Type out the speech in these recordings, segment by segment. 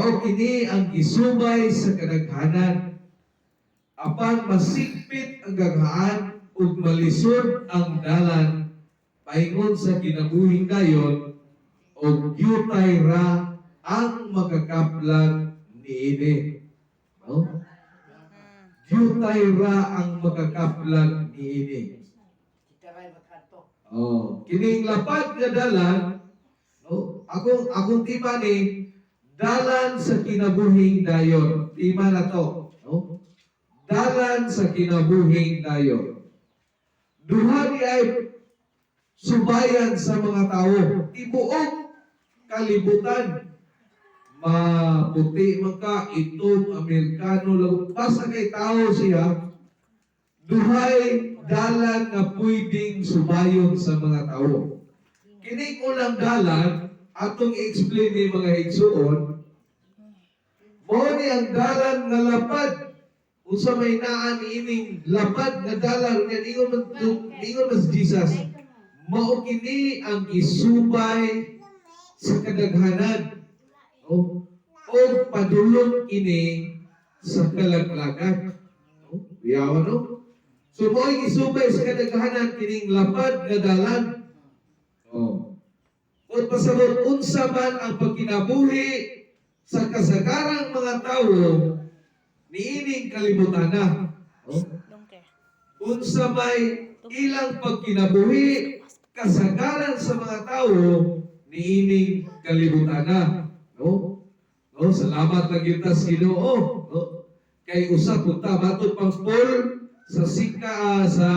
Mao kini ang gisubay sa kadaghanan. Apan masigpit ang ganghaan ug malisod ang dalan paingon sa kinabuhing dayon ug yutay ra ang makakaplag niini. No? Yutay ra ang makakaplag niini. Oh, kining lapad nga dalan, no? Akong tema ni dalan sa kinabuhing dayon. Tema na to, no? Dalan sa kinabuhing dayon. Duha ni ay subayan sa mga tao. Tibuok kalibutan. Maputi man ka, itom, Amerikano, lagot basta kay tao siya, duhay dalan nga pwedeng subayon sa mga tao. Kining unang dalan, atong i-explain ni, mga igsuon, mao ni ang dalan nga lapad. Unsa may naa niining lapad nga dalan nga ingon man si Jesus, mao kini ang gisubay sa kadaghanan. Oh, o padulong kini sa kalaglagan. Oh, yawa, no? So mao gisubay sa kadaghanan kining lapad nga dalan. Oh. Kung pasabot unsa man ang pagkinabuhi sa kasagarang mga tawo niining kalibutan na. Oh. Dongke. Unsa may ilang pagkinabuhi kasagaran sa mga tawo niining kalibutan na. No? No, salamat lang gyud ta sa Ginoo, no? Kay usa pud ta matud pang Paul sa sika sa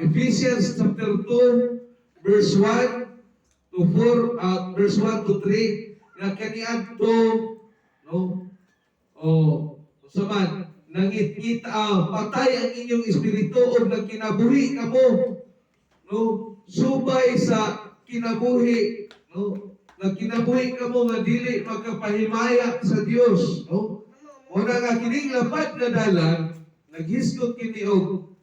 Ephesians chapter 2 verse 1 to 4, verse 1 to 3 nga kaniadto, no, oh, unsa man nangitngit, patay ang inyong espiritu ug nagkinabuhi kamo, no, subay sa kinabuhi, no, nagkinabuhi kamo nga dili makapahimaya sa Dios, no? Muna nga kining lapad nga dalan naghisgot kini og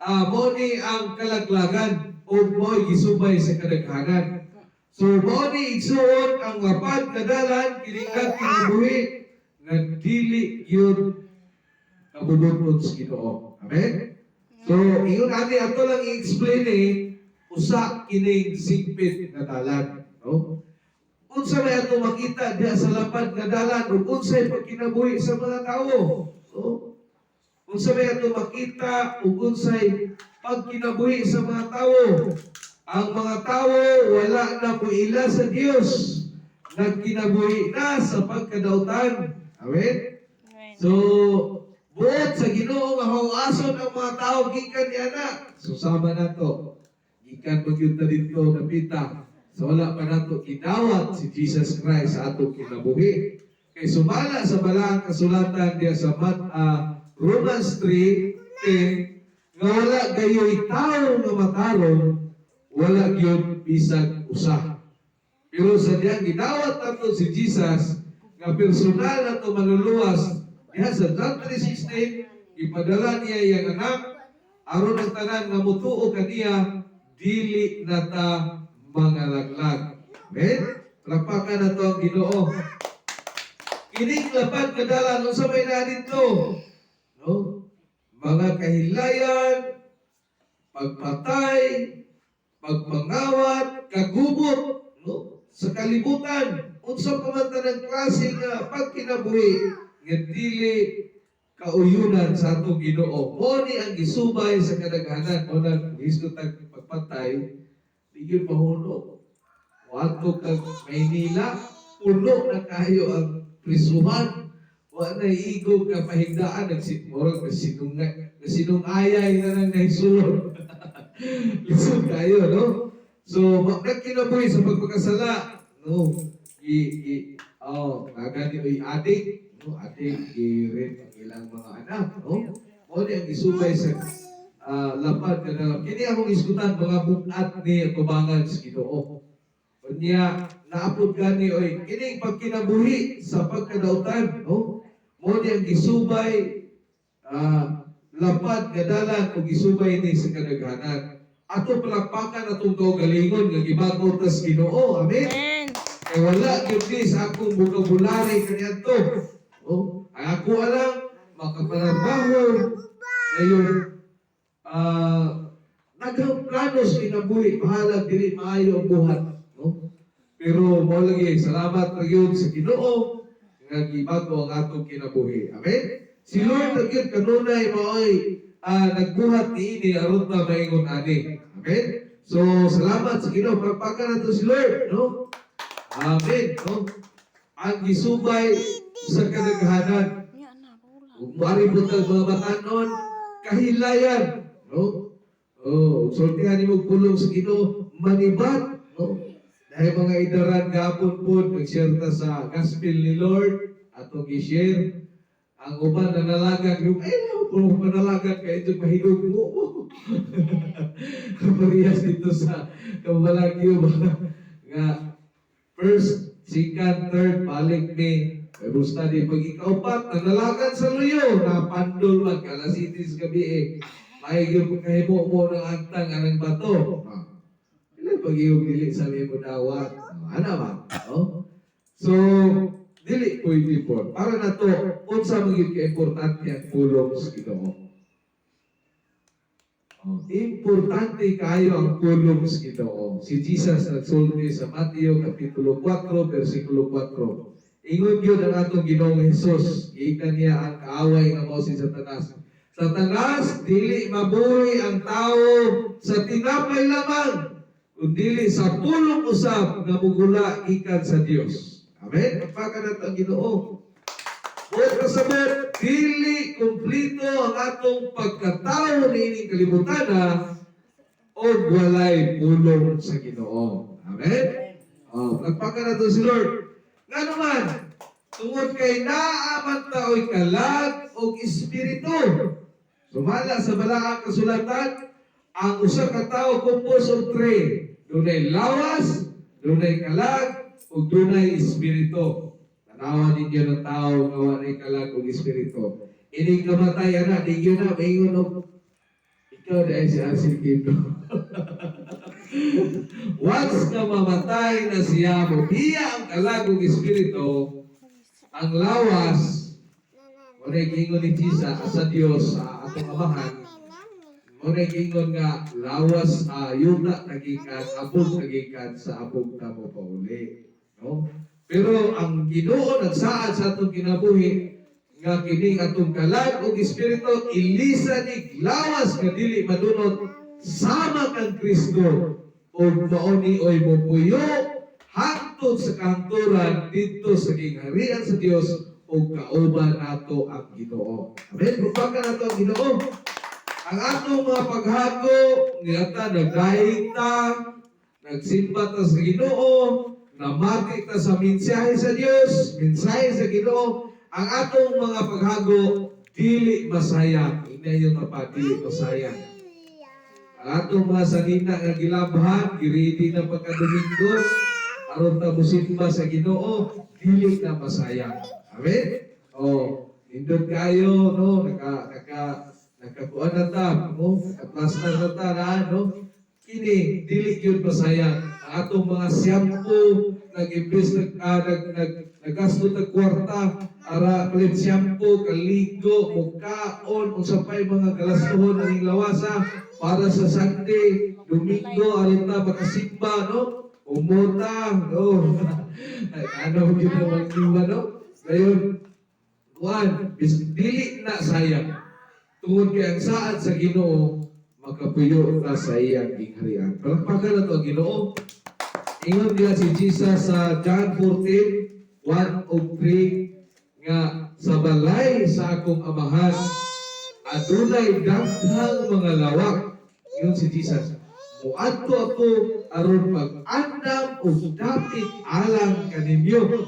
mao ni ang kalaglagan ug mo'y gisubay sa kadaghanan. So mao ni, igsuon, ang lapad nga dalan kining kinabuhi nga dili gyud kabubut-on sa Ginoo. Amen. So ingon ani, ato lang i-explain eh usa kining sigpit nga dalan, no? Unsa may ato makita diha sa lapad nga dalan ug unsay pagkinabuhi sa mga tawo, no? Unsa may ato makita ug unsay pagkinabuhi sa mga tawo? Ang mga tawo wala na moila sa Dios, nagkinabuhi na sa pagkadautan. Amen. Amen. So, buot sa Ginoo nga hawason ang mga tao gikan niana. So sama nato. Gikan man gyud ta didto napita. So wala pa nato gidawat si Jesus Christ sa atong kinabuhi. Kay sumala sa balaang kasulatan diya sa Romans 3:10 nga wala gayoy tao nga matarong, wala gyud bisag usa. Pero sa diyang gidawat nato si Jesus nga personal nato manluluwas diha sa John 3:16, ipadala niya iyang anak aron ang tanan nga mutuo kaniya dili na ta mangalaglag. Amen? Palakpakan nato ang Ginoo. Kining lapad nga dalan, unsa may naa didto? No? Mga kahilayan, pagpatay, pagpangawat, kagubot, no? Sa kalibutan, unsa pa man tanang klase nga pagkinabuhi nga dili kauyunan sa atong Ginoo. Mo ni ang gisubay sa kadaghanan. Mo na hisgot tag pagpatay, di gyud mahuno. Moadto kag Maynila, puno na kayo ang prisuhan. Wa na igo ka pahigdaan, nagsimurag nasinungay, nasinungayay na nang nahisulod. Lisod kayo, no? So, nagkinabuhi sa pagpakasala, no? I oh, nagani oy adik, no? Adik, i-rape ang ilang mga anak, no? Mo ni ang gisubay sa lapad nga dalan. Kini akong isgutan, mga bugat ni tubangan sa Ginoo. Unya, naapod gani oy kining pagkinabuhi sa pagkadautan, no? Mo ni ang gisubay lapad nga dalan o gisubay ni sa kadaghanan. Ato palakpakan atong kaugalingon nga gibago tas Ginoo. Amen. Amen. Kay wala gyud ni sa akong vocabulary kaniadto. Oh, ang ako lang makapanarbaho ngayon, daghang plano sa kinabuhi, bahalag dili maayo ang buhat, no? Pero mao lagi, salamat ra gyud sa Ginoo nga gibago ang atong kinabuhi. Amen. Si Lord ra gyud kanunay maoy nagbuhat niini aron ta maingon ani. Amen. So salamat sa Ginoo, palakpakan nato si Lord, no? Amen, no? Ang gisubay sa kadaghanan. Ug moari po tag mga batanon, kahilayan, no? Oh, sultihan nimo og pulong sa Ginoo, manibat, no? Dahil mga idaran gapon po, nag-share ta sa gospel ni Lord, atong i-share. Ang uban nanalagan, yung, ay, no, puro panalagan, kaya ito mahilog mo. Parehas dito sa Kabalagyo nga first, second, third, balik ni Bible study. Pag ikaupat, nanalagan sa luyo, napandol man, alas 7 sa gabi eh. May yung pagkahimo mo ng antang anang bato. Ah. Ila pag iyong dili sa mo dawat. Ah, ana ba? Oh? So, dili pwede po. Para na to, unsa man gyud ka-importante ang pulong sa Ginoo. Oh, importante kayo ang pulong sa Ginoo. Si Jesus nagsulti sa Mateo kapitulo 4 versikulo 4. Ingon gyud ang atong Ginoong Hesus, gikan niya ang kaaway nga mao si Satanas. "Satanas, dili mabuhi ang tao sa tinapay lamang, kundi sa pulong usab nga mugula gikan sa Dios." Amen. Palakpakan nato ang Ginoo. Buot kasabot, dili kumplito ang atong pagkatao niining kalibutan og walay pulong sa Ginoo. Amen? Oh, palakpakan nato si Lord. Nga naman, tungod kay naa man tao'y kalag og espiritu. Sumala sa balaang kasulatan, ang usa ka tawo composed of three. Dunay lawas, dunay kalag, ug dunay espiritu. Tanawa ninyo ng tao nga walay kalag ug espiritu. Inig kamatay ana, di gyud na maingon og ikaw dahil si Arcel Quino. Once nga mamatay na siya, mobiya ang kalag ug espiritu, ang lawas, wala giingon ni Jesus sa Dios sa atong Amahan, wala giingon nga lawas, yuta tagikan, abog tagikan, sa abog ta mo pauli. No? Pero ang Ginoo nagsaad sa atong kinabuhi nga kining atong kalag ug espiritu ilisa ni lawas nga dili madunot sama kang Kristo ug mao ni oy mopuyo hangtod sa kahangturan didto sa gingharian sa Dios ug kauban nato ang Ginoo. Amen. Palakpakan nato ang Ginoo. Ang atong mga paghago, ngata nagdahig ta, nagsimba ta sa Ginoo, namati ta sa mensahe sa Dios, mensahe sa Ginoo, ang atong mga paghago dili masayang. Ingna yung pa, dili masayang. Ang atong mga sanina nga gilabhan, giridi na pagka-Domingo, aron ta mosimba sa Ginoo, dili na masayang. Amen? Oh, nindot kayo, no? Naka naka nakakuan na ta, no? Naka-plaster na ta na, no? Kini dili gyud masayang. Ang atong mga shampoo, nag-imbes nag nag nag nagasto tag kwarta ara palit shampoo, kaligo, mukaon, unsa pay mga galastuhon aning lawasa para sa Sunday, Domingo aron ta makasimba, no? Umota, no? Ay, ano gyud na magsimba, no? Ngayon, kuan, dili na sayang. Tungod kay ang saad sa Ginoo, makapuyo ta sa iyang gingharian. Palakpakan na to ang Ginoo. Ingon diya si Jesus sa John 14, 1 ug 3 nga sa balay sa akong Amahan adunay daghang mga lawak. Ingon si Jesus, "Muadto ako aron pag-andam og dapit alang kaninyo.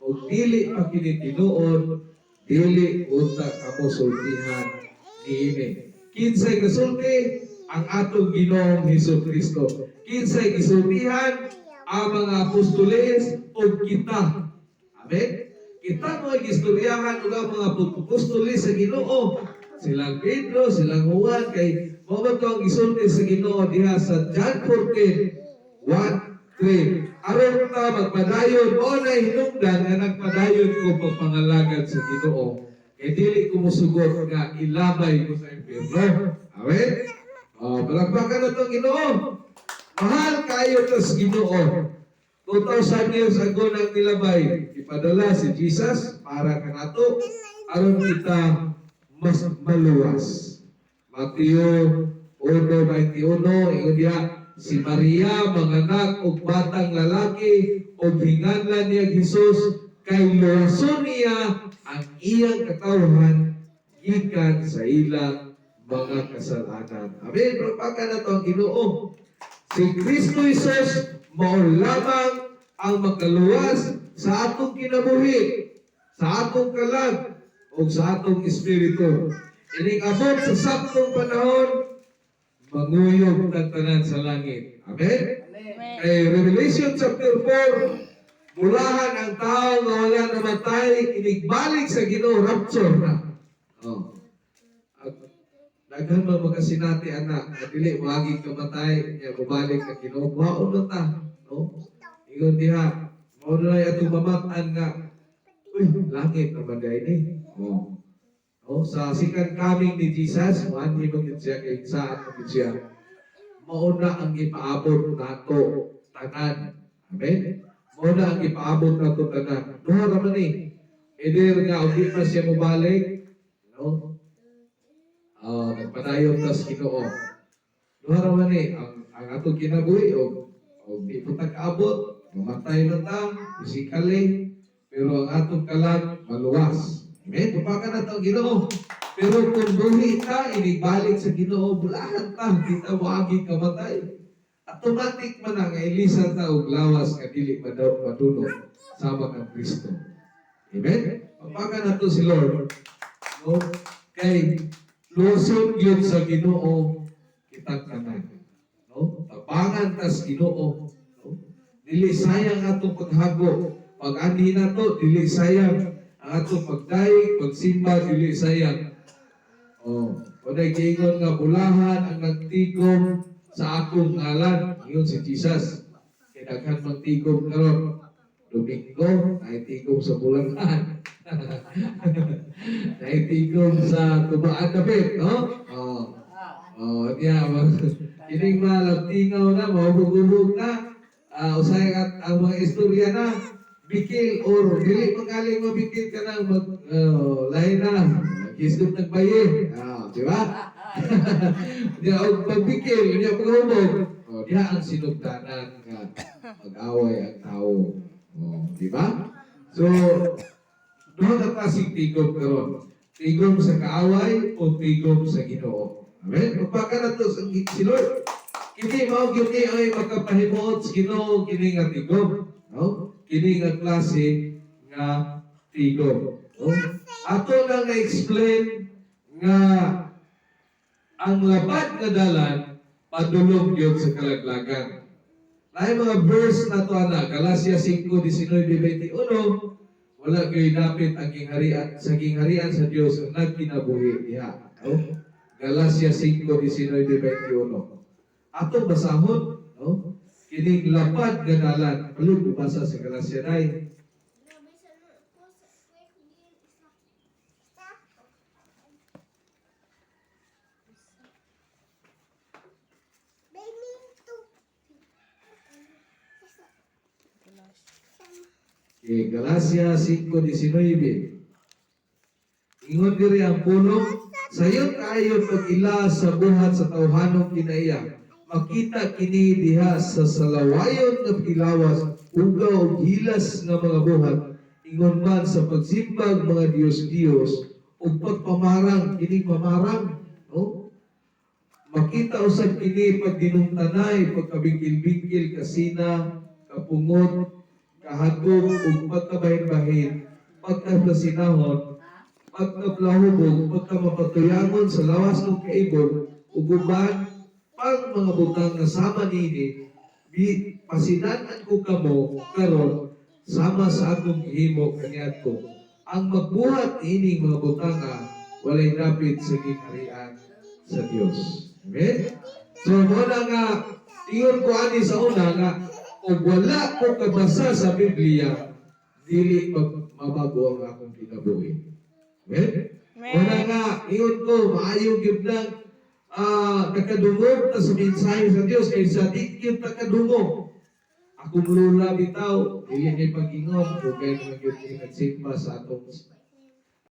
Ug dili pa kini tinuod, dili unta kamo sultihan niini." Kinsay kasulti? Ang atong Ginoong Hesus Kristo. Kinsay gisultihan? Ang mga apostoles ug kita. Amen? Kita mo ay gistoryahan ug ang mga apostoles sa Ginoo. Silang Pedro, silang Juan, kay mao ba to ang gisulti sa Ginoo diha sa John 14, 1, 3. Aron ta magpadayon, mao na hinungdan nga nagpadayon ko pagpangalagad sa Ginoo. Kay dili ko musugot nga ilabay ko sa impyerno. Amen? Oh, palakpakan nato ang Ginoo. Mahal kaayo ta sa Ginoo. 2,000 years ago nang nilabay, ipadala si Jesus para kanato aron kita mas maluwas. Mateo 1:21, ingon diha, si Maria manganak og batang lalaki og hinganlan niya Jesus kay luwason niya ang iyang katawhan gikan sa ilang mga kasalanan. Amen. Palakpakan nato ang Ginoo. Si Kristo Jesus mao lamang ang makaluwas sa atong kinabuhi, sa atong kalag, o sa atong espiritu. Ining abot sa saktong panahon, manguyog tang tanan sa langit. Amen? Kay Revelation chapter 4, bulahan ang tao nga wala namatay, inigbalik sa Ginoo, rapture na. Oh. At daghan man makasinati ana, nga dili moagi kamatay, nya mobalik ang Ginoo, kuhaon na ta, no? Ingon diha, mao na atong mamat-an nga, uy, langit naman diay ni. Oh. Oh, sa second coming ni Jesus, moanhi man gyud siya kay saan man gyud siya. Mao na ang ipaabot nato tanan. Amen. Mao na ang ipaabot nato tanan. Duha ra man ni. Either nga og di pa siya mobalik, no? Ah, nagpadayon ta sa Ginoo. Duha ra man ni ang atong kinabuhi og di po ta kaabot, mamatay man ta physically, pero ang atong kalag maluwas. Amen. Palakpakan nato ang Ginoo. Pero kung buhi ta, inigbalik sa Ginoo, bulahan ta, di ta moagi kamatay. Automatic man ang ilisan ta og lawas nga dili madunot sama kang Kristo. Amen? Palakpakan nato si Lord. No? Kay luwason gyud sa Ginoo kitang tanan. No? Tabangan tas Ginoo. No? Dili sayang atong paghago. Pag-anhi nato, dili sayang ang atong pagdaig, pagsimba, dili sayang. Oh, walay giingon nga bulahan ang nagtigom sa akong ngalan, ingon si Jesus. Kay daghan mang tigom karon. Domingo, naitigom sa Bulangan. Naitigom sa Tubaan Dapit, no? Oh. Oh, niya, kining malagtingaw na, mahubog-hubog na. Usahay at ang mga istorya na bikil or dili magaling mabikil ka nang mag lahi na kisgot nagbaye, di ba? Diya og pagbikil niya, paghubog, oh, diya ang sinugdanan nga mag-away ang tao, oh, di ba? So duha ka klaseng tigom karon, tigom sa kaaway o tigom sa Ginoo. Amen. Palakpakan nato sa si Lord. Kini mao gyud ni ay makapahimuot sa Ginoo kini nga tigom, no? Kini nga klase nga tigom, no? Ato lang na-explain nga ang labad nga dalan padulong gyud sa kalaglagan. Lahi mga verse na to ana, Galatia 5:19-21, wala gyud dapit ang gingharian sa gingharian sa Dios ang nagkinabuhi diha. No? Galatia 5:19-21. Ato basahon, no? Kining lapad nga dalan, palihog basa sa Galatia 9. Okay, Galatia 5:19. Ingon diri ang pulong, "Sayon kaayo pag-ila sa buhat sa tawhanong kinaiya. Makita kini diha sa salawayon nga pilawas, ugaw ug hilas nga mga buhat, ingon man sa pagsimbag mga Diyos-Diyos ug pagpamarang," kining pamarang, no? "Makita usab kini pagdinumtanay, pagkabingkil-bingkil, kasina, kapungot, kahagog ug pagkabahin-bahin, pagkaplasinahon, pagkaplahubog, pagkamapatuyangon sa lawas ug kaibog, ug uban pang mga butang nga sama niini. Bi pasinan-an ko kamo karon sama sa akong gihimo kaniadto. Ang magbuhat ining mga butanga walay dapit sa gingharian sa Dios." Amen. So mo na nga ingon ko ani sa una nga O wala ko kabasa sa Biblia, dili mabago ang akong kinabuhi. Amen? Wala nga, ingon ko, maayo gyud nang kakadungog ta sa mensahe sa Dios kaysa di gyud ta kadungog. Akong lola bitaw, dili niya pag-ingon, dugay naman gyud ni nagsimba sa atong